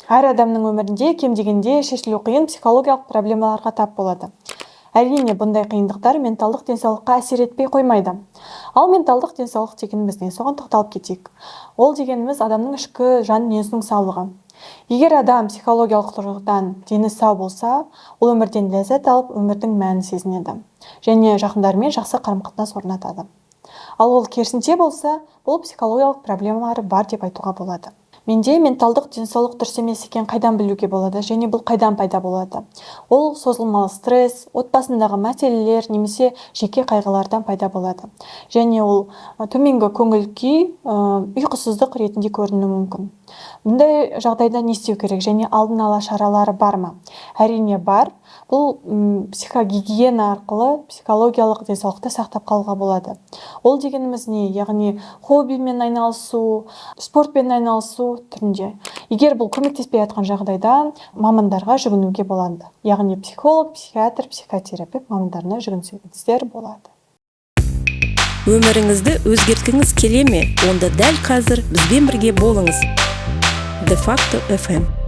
Әр адамның өмірінде кем дегенде шешілу қиын психологиялық проблемаларға тап болады. Әрине, бұндай қиындықтар менталдық денсаулыққа әсер етпей қоймайды. Ал менталдық денсаулық дегеніміз не? Соған тоқталып кетейік. Ол дегеніміз – адамның ішкі жан дүниесінің саулығы. Егер адам психологиялық тұрғыдан дені сау болса, ол өмірден ләззат алып, өмірдің мәнін сезінеді және жақындарымен жақсы қарым қатынас орнатады. Ал ол керісінше болса, бұл психологиялық проблемалары бар деп айтуға болады. Менде менталдық денсаулық дұрыс емес екен қайдан білуге болады және бұл қайдан пайда болады? Ол созылмалы стресс, отбасындағы мәселелер немесе жеке қайғылардан пайда болады және ол төменгі көңіл күй, ұйқысыздық ретінде көрінуі мүмкін. Бұндай жағдайда не істеу керек және алдын ала шаралары бар ма? Әрине, бар. Бұл психогигиена арқылы психологиялық денсаулықты сақтап қалуға болады. Ол дегеніміз не? Яғни хоббимен айналысу, спортпен айналысу түрінде. Егер бұл көмектеспей жатқан жағдайда, мамандарға жүгінуге болады, яғни психолог, психиатр, психотерапевт мамандарына жүгінсеңіздер болады. Өміріңізді өзгерткіңіз келе ме? Онда дәл қазір бізбен бірге болыңыз. Де факто FM.